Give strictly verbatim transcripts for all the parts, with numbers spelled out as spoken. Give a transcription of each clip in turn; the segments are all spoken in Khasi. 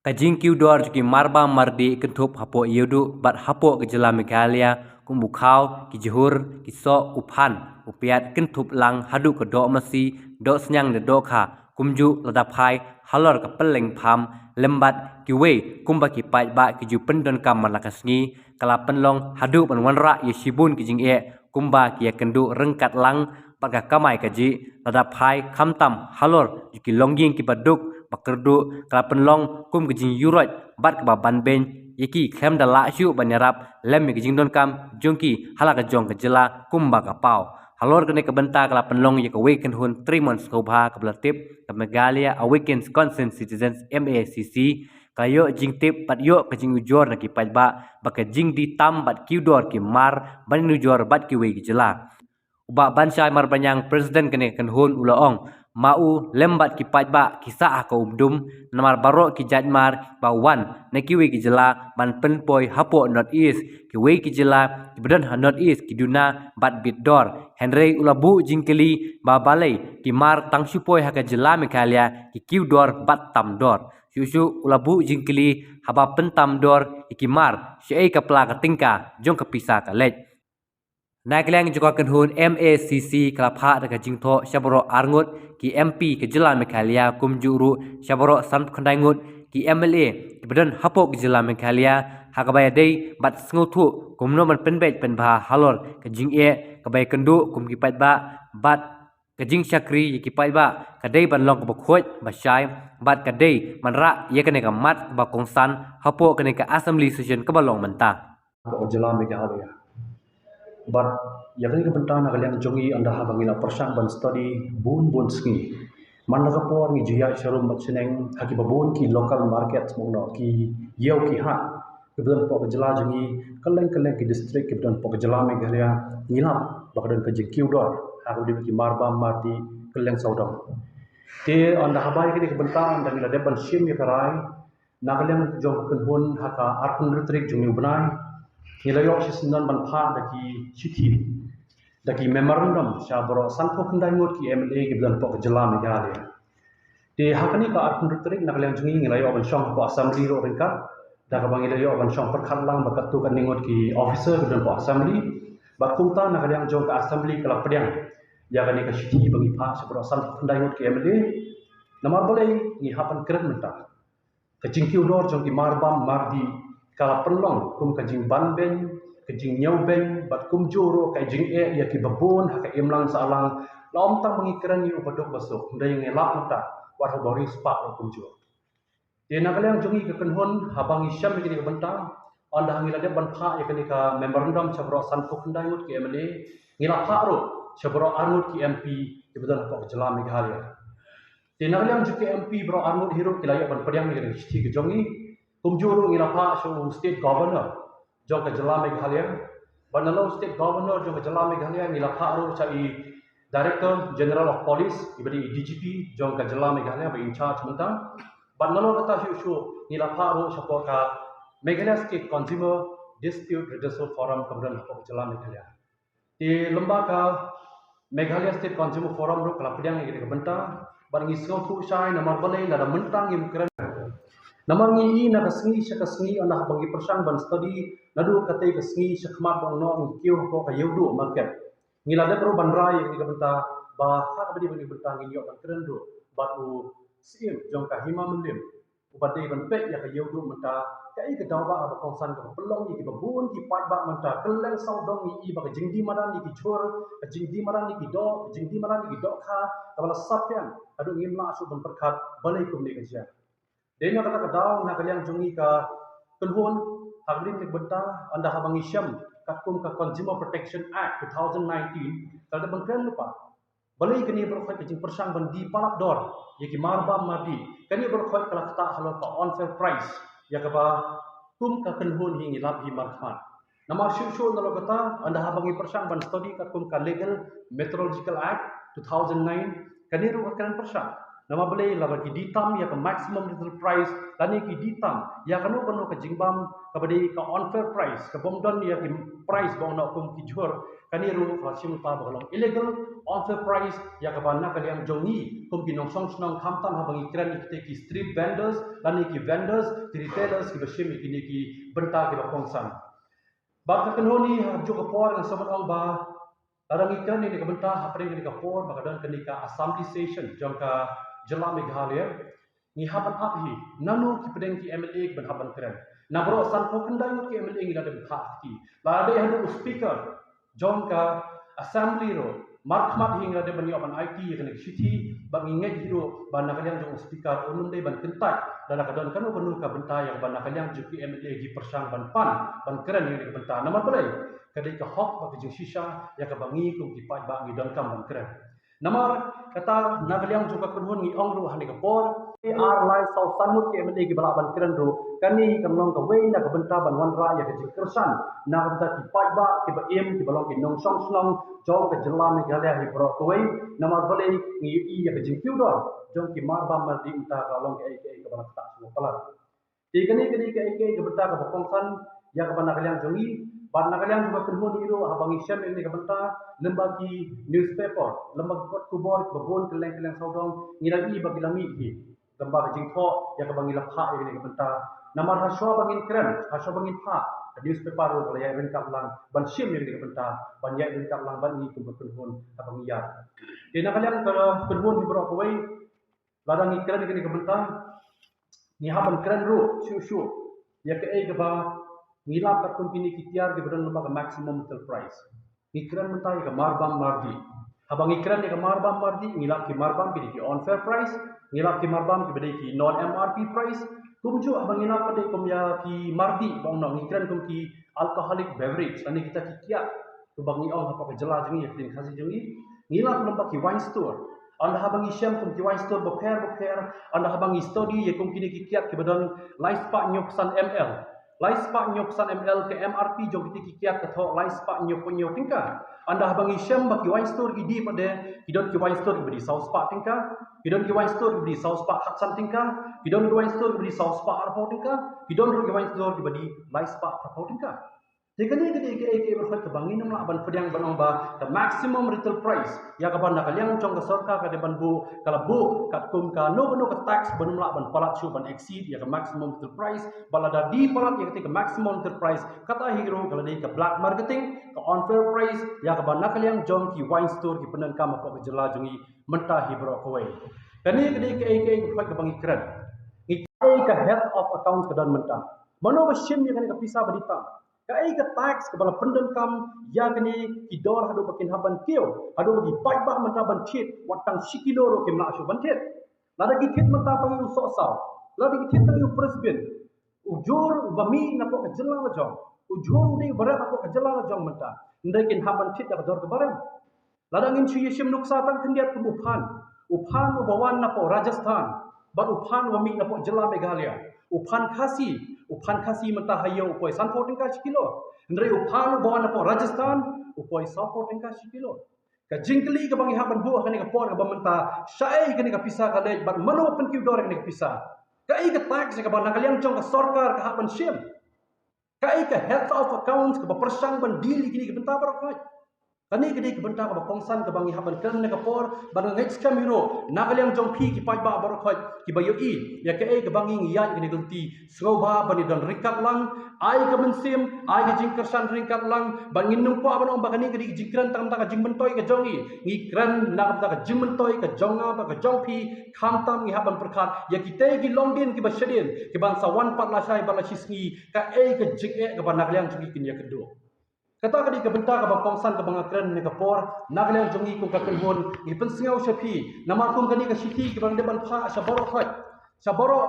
Ka jingkiew dor jong ki marbam mardih kynthup hapoh Ïewduh bad hapoh ka jylla Meghalaya kum u khaw, ki jhur, ki soh, u phan, u piat kynthup lang haduh ka doh masi, doh sniang ne doh kha, kumjuh lada phai halor ka pylleng pham lem bad kiwei kumba ki paidbah ki ju pyndonkam man la ka sngi, ka la pynlong haduh ban wanrah ïa shibun ki jingeh kumba ki ïakynduh ryngkat lang bad ka kamai kajih, lada phai khamtam halor jong ki longïing kiba duk ba kyrduh, ka la pynlong kum ka jingïuroit bad kaba banbeiñ ïa ki khlem da lah shuh ban ïarap lem ïa ka jingdonkam jong ki ha la ka jong ka jylla kumba ka paw. Halor kane ka bynta ka la pynlong ïa kawei ka kynhun Trei Mon Sngewbha kaba la tip ka Meghalaya Awakens Concerned Citizens, M A C C, ka la ïoh jingtip bad ïoh ka jingujor na ki paidbah ba ka jingdih tam bad kiew dor ki mar ban ïanujor bad kiwei ki jylla. U Bah Banshai Marbaniang, President kane ka kynhun, u la ong, ma u lem bad ki paidbah ki sah ha ka um dum namar baroh ki jait mar ba wan na kiwei ki jylla ban pynpoi hapoh North East. Kiwei ki jylla kiba don ha North East ki duna bad bit dor. Hynrei u la buh jingkylli ba balei ki mar tang shu poi ha ka jylla Meghalaya ki kiew dor bad tam dor. Shuh shuh u la buh jingkylli, haba pyntam dor ïa ki mar, shaei ka pla ka tyngka jong ka pisa ka leit. Na ka liang jong ka kynhun, M A C C ka la phah da ka jingthoh sha baroh arngut ki M P ka jylla Meghalaya kumjuh ruh sha baroh sanphew khyndai ngut ki M L A kiba don hapoh ka jylla Meghalaya, ha kaba ïadei bad sngewthuh kumno ban pynbeit pynbha halor ka jingeh kaba ïakynduh kum ki paidbah bad ka jingshakri ïa ki paidbah ka dei ban long kaba khuid ba shai bad ka dei ban rah ïa kane ka mat kaba kongsan hapoh kane ka assembly session kaba long mynta. Hapoh ka jylla Meghalaya. Bad ïa kane ka bynta na ka liang jong ngi, ynda haba ngi la pyrshang ban study bun bun sngi, man la ka por ngi ju ïaid sharum bad shaneng ha kiba bun ki local markets, mo, ki ïew ki hat kiba don hapoh ka jylla jong ngi, kylleng kylleng ki district kiba don hapoh ka jylla Meghalaya, ngi lap ba ka don ka jingkiew dor ha kaba ïadei bad ki marbam mardih kylleng sawdong. Te ynda haba ïa kane ka bynta, ynda ngi la dep ban shim ïa ka rai, na ka liang jong ka kynhun, ha ka arphew hynriew tarik jong une u bnai ngi la ïoh shisyndon ban phah da ki shithi, da ki memorandum sha baroh sanphew khyndai ngut ki M L A kiba don hapoh ka jylla Meghalaya. Te ha kane ka arphew hynriew tarik, na ka liang jong ngi, ngi la ïoh ban shong hapoh assembly ruh ryngkat, da kaba ngi la ïoh ban shong pyrkhat lang bad katto katne ngut ki officer kiba don hapoh assembly. Bad kumta na ka liang jong ka assembly ka la pdiang ïa kane ka shithi ba ngi phah sha baroh sanphew khyndai ngut ki M L A. Namar balei ngi hap ban kren mynta? Ka jingkiew dor jong ki marbam mardih ka la pynlong kum ka jingbanbeiñ, ka jingñiewbeiñ, bad kumjuh ruh ka jingeh ïa kiba bun ha ka imlang sahlang. La ym tang ba ngi kren ïa u baduk basuk, hynrei ngi lap mynta wat ha u bariewspah ruh kumjuh. Te na ka liang jong ngi ka kynhun, haba ngi shem ïa kane ka bynta, ynda ngi la dep ban phah ïa kane ka memorandum sha baroh sanphew khyndai ngut ki M L A, ngi la phah ruh sha baroh arngut ki M P kiba don hapoh ka jylla Meghalaya. Te na ka liang jong ki M P baroh arngut hi ruh ki la ïoh ban pdiang ïa ka shithi ka jong ngi. Kumjuh ruh ngi la phah sha u State Governor jong ka jylla Meghalaya. Bad nalor u State Governor jong ka jylla Meghalaya ngi la phah ruh sha i Director General of Police, i ba dei i D G P jong ka jylla Meghalaya ba in charge mynta. Bad nalor kata shuh shuh ngi la phah ruh shapoh ka Meghalaya State Consumer Dispute Redressal Forum kaba don hapoh ka jylla Meghalaya. Te lem bad ka Meghalaya State Consumer Forum ruh ka la pdiang ïa kane ka bynta, bad ngi sngewthuh shai namar balei lada mynta ngim kren. Namar ngi i na ka sngi sha ka sngi, ynda haba ngi pyrshang ban study naduh katei ka sngi shakhmat ba ngi kiew hapoh ka Ïewduh market, ngi la dep ruh ban rai ïa kane ka bynta, ba ha kaba dei kane ka bynta ngin ïoh ban kren ruh bad u Syiem jong ka Hima Mylliem, uba dei ban peit ïa ka Ïewduh mynta, kaei ka daw ba kongsan kaba pynlong ïa kiba bun ki paidbah mynta. Kylleng sawdong ngi i ba ka jingdih madan ïa ki jhur, ka jingdih madan ïa ki doh, ka jingdih madan ïa ki doh kha, kaba la sapiang haduh ngim lah shuh ban pyrkhat balei kumne ka jia. Dei na kata ka daw, na ka liang jong ngi ka kynhun, ha kane ka bynta, ynda haba ngi shem katkum ka Consumer Protection Act two thousand nineteen, ka la dep ban kren lypa. Balei kane baroh khoit ka jingpyrshang ban die palat dor ïa ki marbam mardih? Kane baroh khoit ka la ktah halor ka unfair price, ïa kaba kum ka kynhun hi ngi lap hi markhmat. Namar shuh shuh nalor kata, ynda haba ngi pyrshang ban study katkum ka Legal Metrological Act two thousand nine, kane ruh ka kren pyrshang Namar balei? Lada ki die tam ïa ka maximum retail price lane ki die tam ïa kano kano ka jingbam kaba dei ka unfair price, ka bym don ïa ki price ba ong noh kum ki jhur, kane ruh ka la shim bynta ba ka long illegal, unfair price ïa kaba na ka liang jong ngi kum ki nongshong shnong, khamtam haba ngi kren ïa kita ki street vendors lane ki vendors, ki retailers kiba shim ïa kine ki bynta kiba kongsan. Bad ka kynhun hi ha kajuh ka por ngan sa ban ong ba lada ngi kren ïa kane ka bynta hapdeng kane ka por ba ka don kane ka assembly session jong ka jylla Meghalaya, ngi hap ban ap hi nano ki pdeng ki M L A kiban hap ban kren. Na baroh sanphew khyndai ngut ki M L A ngi la dep phah ki. Lada dei haduh u speaker jong ka assembly ruh, markhmat hi ngi la dep ban ïoh ban aiti ïa kane ka shithi, bad ngi ngeit hi ruh ba na ka liang jong u speaker un ym dei ban kyntait lada ka don kano kano ka bynta ïa kaba na ka liang jong ki M L A ki pyrshang ban pan ban kren ïa kane ka bynta. Namar balei? Ka dei ka hok bad ka jingshisha ïa kaba ngi kum ki paidbah ngi donkam ban kren. Namar kata na ka liang jong ka kynhun ngi ong ruh ha kane ka por, ar lai saw san ngut ki M L A kiba lah ban kren ruh, kane kan long kawei na ka bynta ban wanrah ïa ka jingkyrshan na ka bynta ki paidbah kiba im, kiba long ki nongshong shnong jong ka jylla Meghalaya hi baroh kawei. Namar balei? Ngi ïohi ïa ka jingkiew dor jong ki marbam mardi mynta ka long kaei kaei kaba la ktah sngewpalat. Te kane ka dei kaei kaei ka bynta kaba kongsan ïa kaba na ka liang jong ngi, bad na ka liang jong ka kynhun hi ruh haba ngi shem ïa kane ka bynta lyngba ki newspaper, lyngba ki kot khubor kiba bun kylleng kylleng sawdong, ngi la ïohi ba ki la mih hi lyngba ka jingthoh ïa kaba ngi la phah ïa kane ka bynta. Namar ha shuwa ba ngin kren, ha shuwa ba ngin phah, ka newspaper ruh ka la ïaid ryngkat lang ban shim ïa kane ka bynta, ban ïaid ryngkat lang bad ngi kum ka kynhun haba ngi ïaid. Te na ka liang ka kynhun hi baroh kawei, lada ngi kren ïa kane ka bynta, ngi hap ban kren ruh shuh shuh ïa kaei kaba ngi lap katkum kine ki tiar kiba don lyngba ka maximum retail price. Ngi kren mynta ïa ka marbam mardi. Haba ngi kren ïa ka marbam mardi, ngi lap ki marbam ki dei ki unfair price, ngi lap ki marbam kiba dei ki non M R P price. Kumjuh haba ngi lap pat kum ïa ki mardi ba ong noh, ngi kren kum ki alcoholic beverage lane kita ki kiad, kumba ngi ong hapoh ka jylla jong ngi, ïa ka ktien Khasi jong ngi, ngi lap lyngba ki wine store. Ynda haba ngi shem kum ki wine store bapher bapher, ynda haba ngi study ïa kum kine ki kiad kiba don lai spah hynñiew phew san M L, lai spah hynñiew phew san M L, ka M R P jong kine ki kiad ka thoh lai spah hynñiew phew hynñiew tyngka. Ynda haba ngi shem ba ki wine store ki die pat de, ki don ki wine store kiba die saw spah tyngka, ki don ki wine store kiba die saw spah khatsan tyngka, ki don ki wine store kiba die saw spah arphew tyngka, ki don ruh ki wine store kiba die lai spah arphew tyngka. Te kane ka dei kaei kaei baroh kaba ngin ym lah ban pdiang ban ong ba ka maximum retail price ïa kaba na ka liang jong ka sorkar ka dei ban buh, ka la buh katkum kano kano ka tax ban ym lah ban palat shuh ban exceed ïa ka maximum retail price. Bad lada die palat ïa kata ka maximum retail price, kata hi ruh ka la dei ka black marketing, ka unfair price ïa kaba na ka liang jong ki wine store ki pyndonkam hapoh ka jylla jong ngi mynta hi baroh kawei. Kane ka dei kaei kaei baroh kaba ngi kren. Ngi kren ka head of accounts ka don mynta. Mano ba shim ïa kane ka pisa ba die tam? Kaei ka tax kaba la pyndonkam ïa kine ki dor haduh ba kin hap ban kiew, haduh ba ki paidbah mynta ban thied wat tang shi kilo ruh kim lah shuh ban thied? Lada ki thied mynta tang ïa u sohsaw, lada ki thied tang ïa u pressbian, u jhur uba mih napoh ka jylla la jong, u jhur u dei uba rep hapoh ka jylla la jong mynta, hynrei kin hap ban thied da ka dor kaba rem. Lada ngin shu ïa shim nuksa tang khyndiat kum u phan, u phan uba wan napoh Rajasthan bad u phan uba mih napoh jylla Meghalaya, u phan Khasi, u phan Khasi mynta ha ïew u poi sanphew tyngka shi kilo, hynrei u phan uba wan napoh Rajasthan u poi sawphew tyngka shi kilo. Ka jingkylli kaba ngi hap ban buh ha kane ka por kaba mynta, shaei kane ka pisa ka leit bad mano ba pynkiew dor ïa kane ka pisa? Kaei ka tax kaba na ka liang jong ka sorkar ka hap ban shim? Kaei ka head of accounts kaba pyrshang ban deal ïa kine ki bynta baroh khoit? Kane ka dei ka bynta kaba kongsan kaba ngi hap ban kren ha kane ka por, bad nga ngeit skhem hi ruh na ka liang jong phi ki paidbah baroh khoit kiba ïohi ïa kaei kaba ngi ngi ïaid ïa kane ka lynti, sngewbha ban ïa don ryngkat lang, ai ka mynsiem, ai ka jingkyrshan ryngkat lang, bad ngin nym kwah ban ong ba kane ka dei ka jingkren tang namar ka jingmyntoi ka jong ngi. Ngi kren na ka bynta ka jingmyntoi ka jong nga bad ka jong phi, khamtam ngi hap ban pyrkhat ïa kita ki longdien kiba shadien kiban sa wan pat lashai bad lashisngi, kaei ka jingeh kaba na ka liang jong ngi kin ïakynduh. Kata ka dei ka bynta kaba kongsan kaba nga kren ha kane ka por, na ka liang jong ngi kum ka kynhun ngi pynsngew sha phi namar kum kane ka shithi kaba ngi dei ban phah sha baroh khoit, sha baroh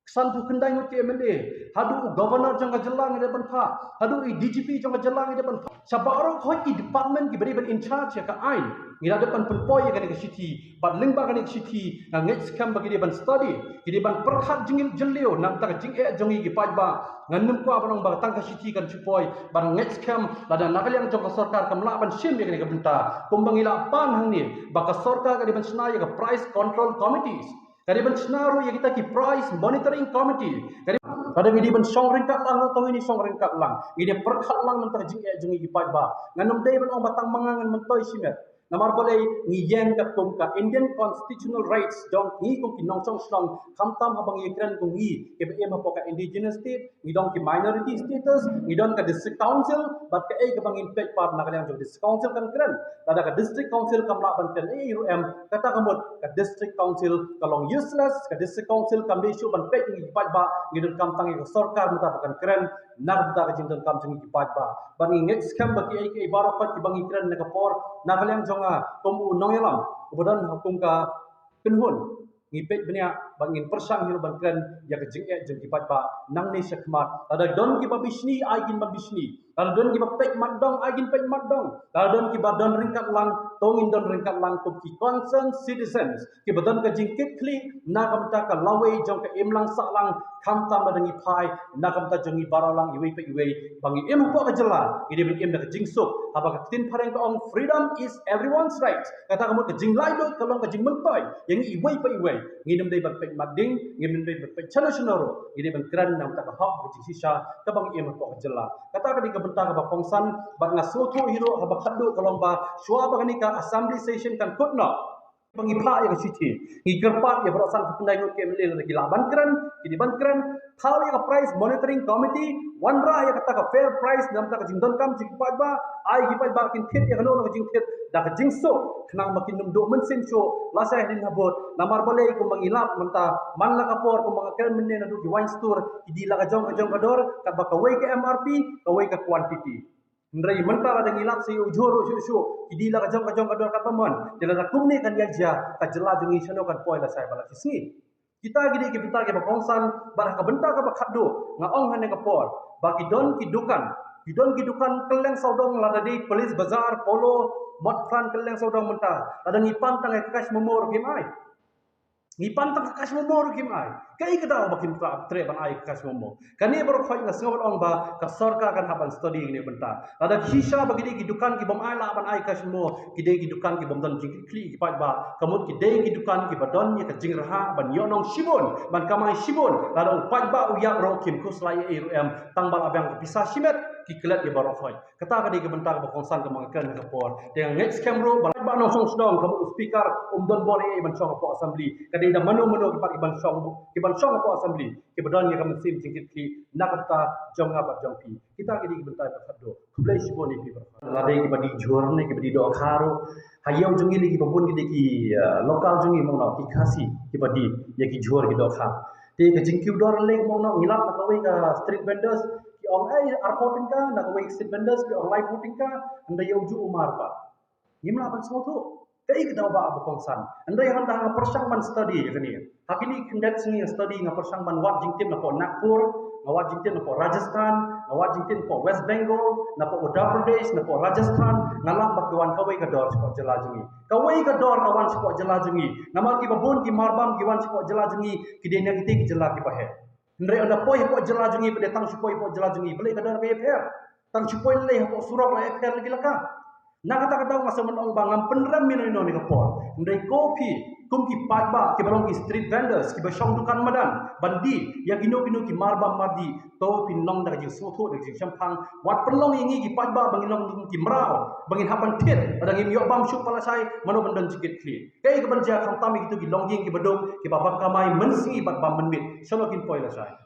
sanphew khyndai ngut ki M L A, haduh u governor jong ka jylla ngi dei ban phah, haduh i D G P jong ka jylla ngi dei ban phah, sha baroh khoit ki department kiba dei ban in charge ïa ka aiñ. Ngi la dep ban pynpoi ïa kane ka shithi, bad lyngba kane ka shithi nga ngeit skhem ba ki dei ban study, ki dei ban pyrkhat jingïeit jylliew namar ka jingeh jong ngi ki paidbah. Ngan nym kwah ban ong ba tang ka shithi kan shu poi, bad nga ngeit skhem lada na ka liang jong ka sorkar kam lah ban shim ïa kane ka bynta, kumba ngi la pan hangne ba ka sorkar ka dei ban shna ïa ka price control committees, ka dei ban shna ruh ïa kita ki price monitoring committee, ka dei, lada ngi dei ban shong ryngkat lang, to ngin shong ryngkat lang, ngi dei pyrkhat lang namar ka jingeh jong ngi ki paidbah. Ngan nym dei ban ong ba tang ma nga ngan myntoi shimet. Namar balei? Ngi ïeng katkum ka Indian constitutional rights jong ngi kum ki nongshong shnong, khamtam haba ngi kren kum ngi kiba im hapoh ka indigenous state, ngi don ki minority status, ngi don ka district council, bad kaei kaba ngin peit pat na ka liang jong district council kan kren. Lada ka district council kam lah ban pynïaid ruh em, kata ka mut ka district council ka long useless, ka district council kam dei shuh ban peit ïa ngi ki paidbah, ngi donkam tang ïa ka sorkar mynta ba kan kren na ka bynta ka jingdonkam jong ngi ki paidbah. Bad ngi ngeit skhem ba kiei kiei baroh kiba ngi kren na ka por, na ka liang jong nga kum u nongïalam uba don ha kum ka kynhun, ngi peit bniah bad ngin pyrshang hi ruh ban kren ïa ka jingeh jong ki paidbah nangne shakhmat. Lada don kiba bishni, ai kin ban bishni. Lada don kiba peit mat dong, ai kin peit mat dong. Lada don kiba don ryngkat lang, to ngin don ryngkat lang kum ki concerned citizens kiba don ka jingkitkhlieh na ka bynta ka lawei jong ka imlang sahlang, khamtam lada ngi phai na ka bynta jong ngi baroh lang iwei pa iwei, ba ngi im hapoh ka jylla ngi dei ban im da ka jingsuk. Haba ka ktien phareng ka ong, "Freedom is everyone's right." Kata ka mut ka jinglaitluid ka long ka jingmyntoi ïa ngi iwei pa iwei. Ngim dei ban peit mat ding, ngim dei ban peit shano shano ruh, ngi dei ban kren na ka bynta ka hok, ka jingshisha kaba ngi im hapoh ka jylla. Kata ka dei ka bynta kaba kongsan, bad nga sngewthuh hi ruh haba khatduh ka long ba shuwa ba kane ka assembly session kan kut noh, ba ngi phah ïa ka shithi, ngi kyrpad ïa baroh san phew khyndai ngut ki M L A, lada ki lah ban kren ki dei ban kren. Thaw ïa ka price monitoring committee, wanrah ïa kata ka fair price namar ka jingdonkam jong ki paidbah, ai ki paidbah kin thied ïa kano kano ka jingthied da ka jingsuk, khnang ba kin nym duh mynsiem shuh lashai hadien habud. Namar balei? Kumba ngi lap mynta, man la ka por kumba nga kren mynne naduh ki wine store, ki die la ka jong ka jong ka dor, katba kawei ka M R P, kawei ka quantity. Hynrei mynta lada ngi lap sa ïa u jhur ruh shuh shuh, ki die la ka jong ka jong ka dor katba mon. Te lada kumne kan ïa jia, ka jylla jong ngi shano kan poi lashai ba la shisngi? Kita ki dei ki bynta kiba kongsan. Bad ha ka bynta kaba khatduh, nga ong ha kane ka por ba ki don ki dukan, ki don ki dukan kylleng sawdong, lada dei Police Bazar, Polo, Motphran, kylleng sawdong mynta, lada ngi pan tang ïa ka cash memo ruh kim ai. Ngi pan tang ka cash memo ruh kim ai. Kaei ka daw ba kim treh ban ai ka cash memo? Kane baroh khoit nga sngew ban ong ba ka sorkar kan hap ban study ïa kane ka bynta. Lada ki shisha ba ki dei ki dukan kibym ai lah ban ai cash memo, ki dei ki dukan kibym don jingkitkhlieh ki paidbah, ka mut ki dei ki dukan kiba don ïa ka jingrhah ban ïoh nong shibun, ban kamai shibun. Lada u paidbah u ïap ruh kim khuslai ei ei ruh em, tang ba la biang ka pisa shimet ki klet ïa baroh khoit. Kata ka dei ka bynta kaba kongsan kaba nga kren ha ka por. Te nga ngeit skhem ruh ba la ba nongshong shnong, ka mut u speaker um don bor ei ei ban shong hapoh assembly. Ka dei da mano mano ki pat ki ban shong, ki ban shong hapoh assembly, kiba don ïa ka mynsiem jingkitkhlieh na ka bynta jong nga bad jong phi. Kita ki dei ki bynta kiba khatduh. Khublei shibun ïa phi baroh. La dei kiba die jhur ne kiba die dohkha ruh, ha ïew jong ngi lei kiba bun ki dei ki, eh, local jong ngi, mo, ki Khasi kiba die ïa ki jhur ki dohkha. Te ka jingkiew dor lei, mo, ngi lap na kawei ka street vendors, ki ong, "Ei, arphew tyngka," na kawei ka street vendors ki ong, "Laiphew tyngka," hynrei ïa u juh u mar pat. Ngim lah ban sngewthuh. Kaei ka daw ba kongsan? Hynrei haba nga pyrshang ban study ïa kane, ha kine ki khyndiat sngi nga study, nga pyrshang ban wad jingtip napoh Nagpur, nga wad jingtip napoh Rajasthan, nga wad jingtip napoh West Bengal, napoh Uttar Pradesh, napoh Rajasthan, nga lap ba ka wan kawei ka dor shapoh jylla jong ngi. Kawei ka dor ka wan shapoh jylla jong ngi. Namar kiba bun ki marbam ki wan shapoh jylla jong ngi, ki dei na kitei ki jylla kiba heh. Hynrei ynda poi hapoh jylla jong ngi, ba dei tang shu poi hapoh jylla jong ngi, balei ka dor ka ïapher? Tang shu poi lei hapoh surok la ïapher lei ki la ka. Na kata ka daw nga sngewbha ban ong ba ngam pynrem ïano ïano ha kane ka por. Hynrei ko phi kum ki paidbah kiba long ki street vendors, kiba shong dukan madan, ban die ïa kino kino ki marbam mardih, to phin long da ka jingsngewthuh, da ka jingshemphang. Wat pynlong ïa ngi ki paidbah ba ngin long ki mraw, ba ngin hap ban thied, ba ngin ïoh bam shuh palat shai, mano ban don jingkitkhlieh. Kaei kaban jia khamtam ïa kito ki longïing kiba duk, kiba bam kamai mynsngi bad bam mynmiet, shano kin poi lashai?